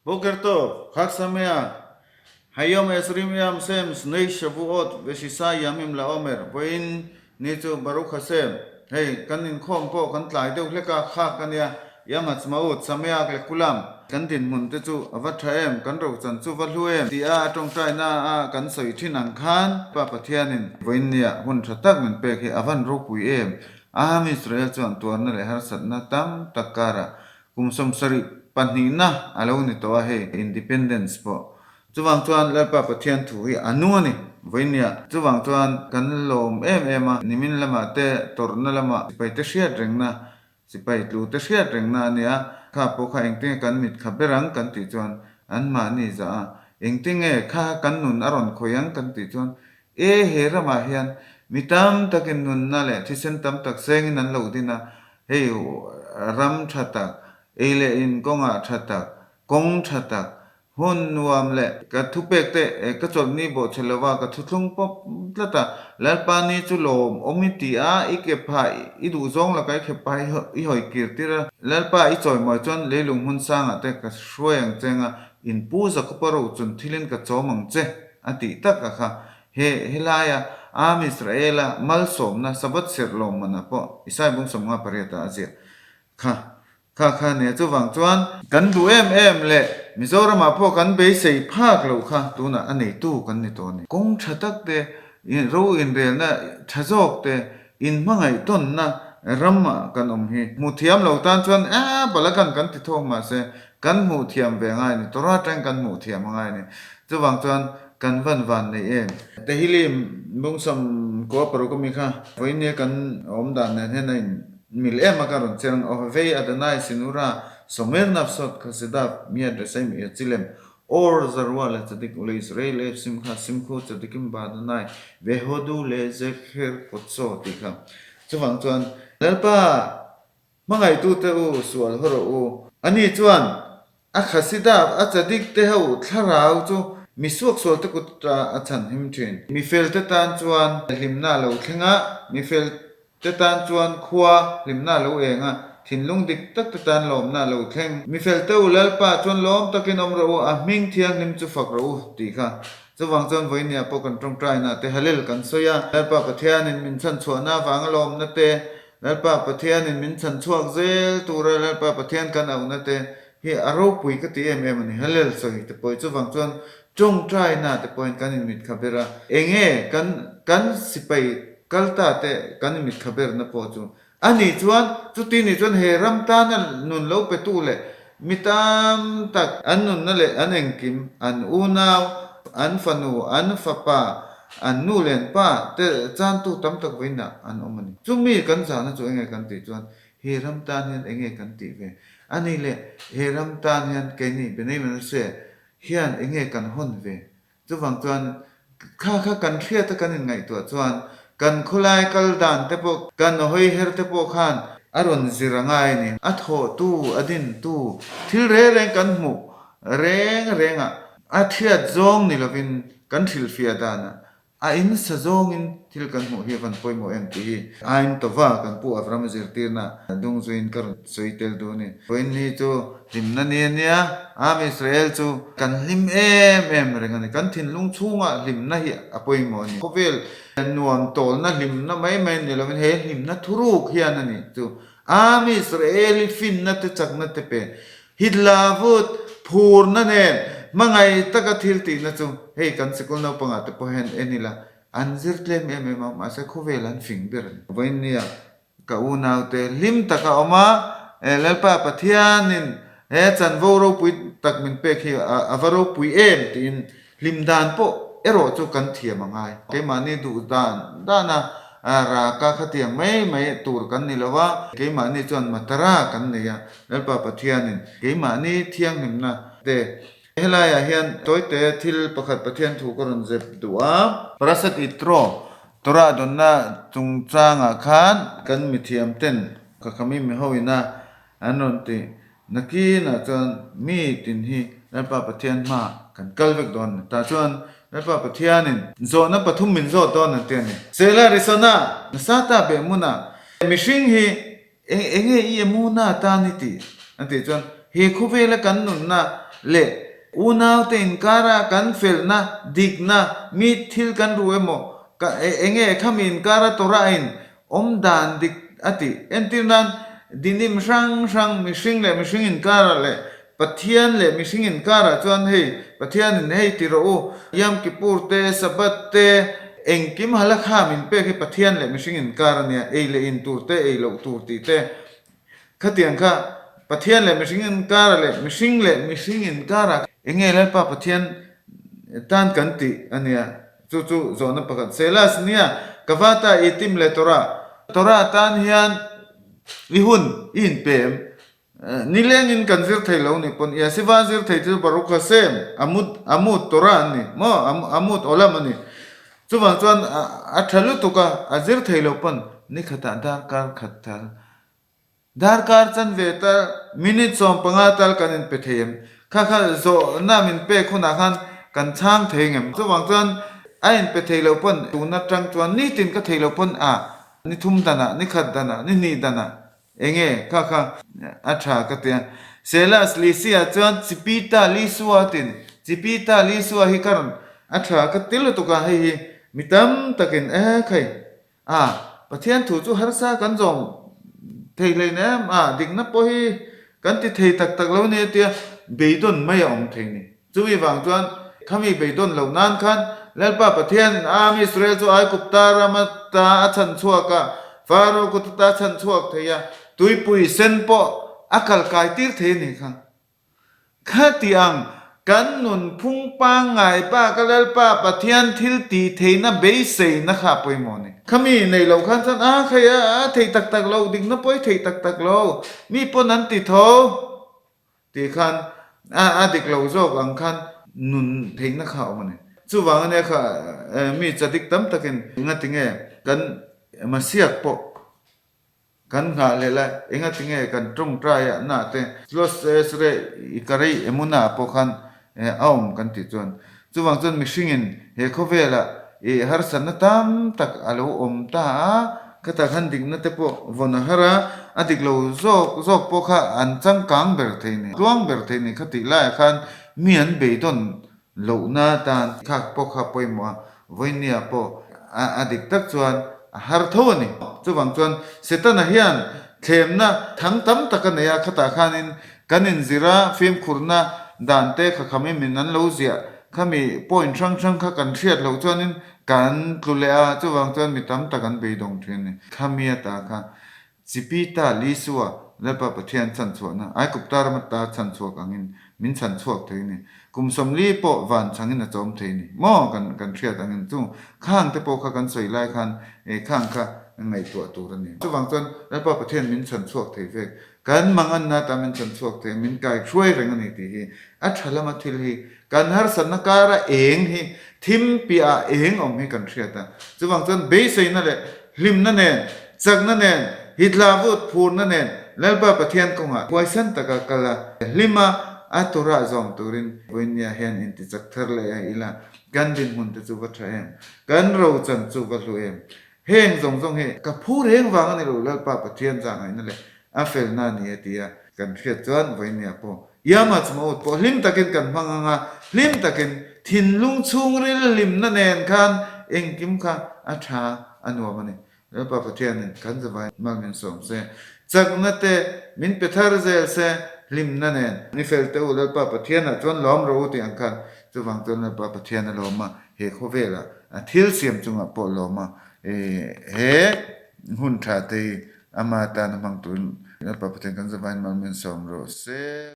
Boker tov, Chag Sameach, Hayom Esrim Yam Sem Shnei Shavuot Veshisa Yamim LaOmer, Vawiin ni chu Baruch Hashem, hei kan inkhawm pawh kan tlai deuh hlek a, khak a nia, Yam Ha'atzmaut, Sameach le Kulam, kan dinhmun te chu a va tha em, kan rochan chu va hlu em tih a tawngtaina a kan sawi thin ang khan Pa Pathianin vawiin nia hun tha tak min pek hi a van ropui em, Am Israel chuan tuarna leh harsatna tam tak karah Kum 72 na a lo ni tawh a hei Independence pawh. Chuvang chuan Lalpa Pathian thu hi a nung a ni vawinia. Chuvang chuan kan lawm em em a, nimin lamah te tawrhna lamah sipai te hriat rengna, sipai tlu te hriat rengna a nia. Kha pawh kha engtinge kan mit kha ber ang kan tih chuan anmahni zah a, engtinge kha kan nun a rawn khawih ang kan tih chuan e he ramah hian mi tam takin nunna leh thisen tam tak sengin an lo din a, Hei ram tha tak, ei leh in kawngah tha tak, kawng tha tak, hun nuam leh ka thupek te ka chawlhni bawh che lova ka thuthlung pawp tlat a, Lalpa ni chu lawm awm i ti a, i ke phah i duh zawng laka i khe phah i hawi kir tir a, Lalpa i chawimawi chuan leilung hmun sangah te ka hruai ang che anga in pu Jakopa ro chun thilin ka chawm ang che a tih tak a kha. He helaia Am Israela malsawmna Sabbath serh lawmmanah pawh Isai bung 58 ah a ziah kha kha kha nia. Chuvang chuan kan duh em em leh Mizoramah pawh kan beisei phak loh kha tunah a neitu kan ni tawh a ni. Kawng tha tak te, ro inrelna tha zawk te, inhmangaih tawnna ramah kan awm hi. Hmuh thiam lo tan chuan eh balagan kan ti thawk mahse kan hmuh thiam ve ngai a ni, Torah atangin kan hmuh thiam a ngai a ni. Chuvang chuan Kan van van nei em? Tehillim bungsam kua paruk ami kha vawiin nia kan awm dan nen hian a in mil em a ka rawn chiang ang. Ohavei Adonai Sinura Somer Nafsot Khasedav Miad Resaim Yachilem Or Zarua le Tzadik Ule Israel Ev Simcha Simchu Tzadikim Ba Adonai Vehodu le Zekher Kotso tih kha. Chuvang chuan Lalpa Hmangaihtute u, sual haw rawh u. Ani chuan a khasidak, a chadik te ho thlarau chu mi suaksual te kut a chhan him thin. Mi fel te tan chuan hlimna a lo thleng a, mi fel te tan chuan khua hlimna a lo eng a, thinlung dik tak te tan lawmna a lo thleng. Mi fel te u, Lalpa chuan lawm takin awm rawh u, a hming thianghlim chu fak rawh u, tih kha. Chuvang chuan vawinia pawh kan tawngtaina te Hallel kan sawi a, Lalpa Pathianin min chhanchhuahna avanga lawmna te, Lalpa Pathianin min chhan chhuak zel tura Lalpa Pathian kan auhna te hi a ropui ka ti em em a ni. Hallel sawi te pawh chuvang chuan tawngtaina te pawhin kan inmit kha ber a. Enge kan kan sipai kal ta te kan inmit kha berna pawh chu a nih chuan chuti nih chuan he ram tana nun lo petu leh mi tam tak an nunna leh an engkim, an unau, an fanu, an fapa, an nu leh an pa te chantu tam tak vawiinah an awm a ni. Chumi kan zahna chu enge kan tih chuan he ram tan hian enge kan tih ve a nih leh he ram tan hian keini Benei Manasseh hian enge kan hawn ve Chuvang chuan kha kha kan hriata kan inngaihtuah chuan kan khawlai kal dan te pawh, kan hawi her te pawh khan a rawn zir a ngai a ni. A thawhtu, a dintu, thil reng reng kan hmuh reng rengah a thiat zawng ni lovin kan hrilhfiah danah a insa zawngin thil kan hmuh hi a van pawimawh em tih hi Ain Tova kan Pu Avrama zirtirna dungzuiin ka rawn sawi tel duh a ni. Vawiin ni chu Hlimna ni a nia, Am Israel chu kan hlim em em reng a ni. Kan thinlung chhungah hlimna hi a pawimawh a ni. Khawvel nuam tawlna hlimna mai mai ni lovin he hlimna thuruk hian a ni chu Am Israel i finna te chakna te pe Hitlavut phurna nen hmangaih taka thil tihna chu hei kan sikul naupangah te pawh hian en ila an zir tlem em em a, mahse khawvel an fing ber a ni. Vawiin nia Ka unaute hlim taka awm a, Lalpa Pathianin he chanvo ropui tak min pek hi a va ropui em tiin hlim dan pawh erawh chu kan thiam a ngai. Keimahni duh dan dana raka khatiang mai mai tur kan ni lo a, keimahni chuan matara kan nei a, Lalpa Pathianin keimahni thianghlimna te helaiah hian tawite thil pakhat Pathian thu ka rawn zep duh a. Parasat Yitro Torah dawnna chungchangah khan kan mithiam ten ka khami mi ho ina an rawn ti nakinah chuan mi tin hi Lalpa Pathian hma kan kal vek dawn a ni. Tah chuan Lalpa Pathianin zawhna pathum min zawt dawn an ti a ni. Sela Risona nasa ta behmunah mihring hi Eng enge i emuna tan i tih? An tih chuan. He khawvela kan nunna leh unaute inkara kan felna, dikna, mi thil kan ru emaw, enge khami inkara Torah-in awm dan dik a tih. Entir nan, dinim hrang hrang mihring leh mihring inkara leh Pathian leh mihring inkarah chuan hei Pathianin hei ti rawh u, Yom Kippur te, Sabbath te, engkim halakha min pek hi Pathian leh mihring inkar a nia, ei leh in tur te, ei loh tur tih te. Khatiang kha Pathian leh mihring inkara leh mihring leh mihring inkarah enge Lalpa Pathian tan kan tih a nia, chu chu zawhna pakhat. Selah nia, ka va ta i tim leh Torah. Torah tan hian i hun i inpem. Nilengin kan zir thei lo nih pawn Yasiva zir thei chu Baruch Hashem, Amud, Amud Torah an ni maw? Amud Olam a ni. Chuvang chuan a tha lutuk a, a zir thei lo pawn nikhatah darkar khat tal, darkar chanve tal, minute 15 tal kan inpe thei em? Kha kha zawhna min pek hunah khan kan chhang thei ngem? Chuvang chuan a inpe thei lo pawn tun atang chuan nitin ka thei lo pawn a ni thum danah, ni khat danah, ni hnih danah Enge kha kha a tha ka tia. Selah Lisia chuan Chipita Lisua tin Chipita Lisua hi ka rawn a tha ka ti lutuk a hei hi mi tam takin e khai a Pathian thu chu harsa kan zawm thei hlein em a dikna pawh hi kan ti thei tak tak lo nia tia beidawn mai a awm thei ni. Chumi vang chuan khami beidawn loh nan khan Lalpa Pathianin Am Israel chu Aigupta ram ata a chhan chhuak a, Faro kut ata a chhan chhuak thei a, tuipui sen pawh a kal kai tir thei a nih kha. Khati ang kan nunphung pangngai baka Lalpa Pathian thil tih theihna beiseina kha a pawimawh a ni. Khami nei loh khan chuan a khai a, a thei tak tak lo, dikna pawh i thei tak tak lo, mi pawn an ti tho. Tih khan a a dik lo zawk ang khan nun theihna kha a awm a ni. Chuvang ania kha mi chadik tam takin engatinge kan Masiak pawh kan nghah leh la, engatinge kan tawngtai ah na te Tlos Esre Ikarei Emuna pawh khan a awm kan tih chuan. Chuvang chuan mihringin he khawvelah ih harsatna tam tak a lo awm ta a, khatah khan dikna te pawh vawn a har a, a dik lo zawk zawk pawh kha an changkang ber thei ni, tluang ber thei ni kha tih laiah khan mi an beidawn lohna atan khak pawh kha pawimawh a, vawinia pawh a dik tak chuan a har tho a ni. Chuvang chuan Setana hian thlemna thang tam tak a nei a, khatah khanin Kan inzir a, fimkhurna dan te kha kham in an lo ziah. Khami point hrang hrang kha kan hriat loh chuanin kan tlu leh a, chuvang chuan mi tam tak an beidawng thin a ni. Khami ata kha Chipita Lisua Lalpa Pathian chhanchhuahna, Aigupta ram ata chhanchhuak angin min chhanchhuak thei a ni. Kum 40 pawh van changin a chawm thei a ni. Maw kan kan hriat angin chung khang te pawh kha kan sawi lai khan khang kha ngaihtuah tur a ni. Chuvang chuan Lalpa Pathian min chhanchhuak thei vek. Kan manganna ta min chan chhuak thei, min kai hruai reng a ni tih hi a tha lama thil hi kan harsatna kara eng hi thim piahah eng awm hi kan hriat a. Chuvang chuan beiseina leh hlimna nen, chakna nen, hitla vut phurna nen Lalpa Pathian kawngah huaisan taka kal a, hlim a, a turah zawm turin vawinia hian intichak thar leh a ila kan dinhmun te chu va tha em, kan rochan chu va hlu em. Heng zawng zawng hi ka phu reng vang a ni lo, Lalpa Pathian zahngaihna leh a felna a ni a ti a, kan hriat chuan vawinia pawh Yom Ha'atzmaut pawh hlim takin kan hmang ang a, hlim takin thinlung chhungril hlimna nen khan engkim kha a tha a nuam a ni. Lalpa Pathianin kan zavai mal min sawm se, chakna te min pe thar zel se, hlimna nen ni fel teh u Lalpa Pathianah chuan lawm rawh u tih ang khan chuvang chuan Lalpa Pathian a lawm a, he khawvelah A thil siam chungah pawh lawm a, he hun tha te hi ama tana hmang turin Lalpa Pathian kan zavain mal min sawm rawh se.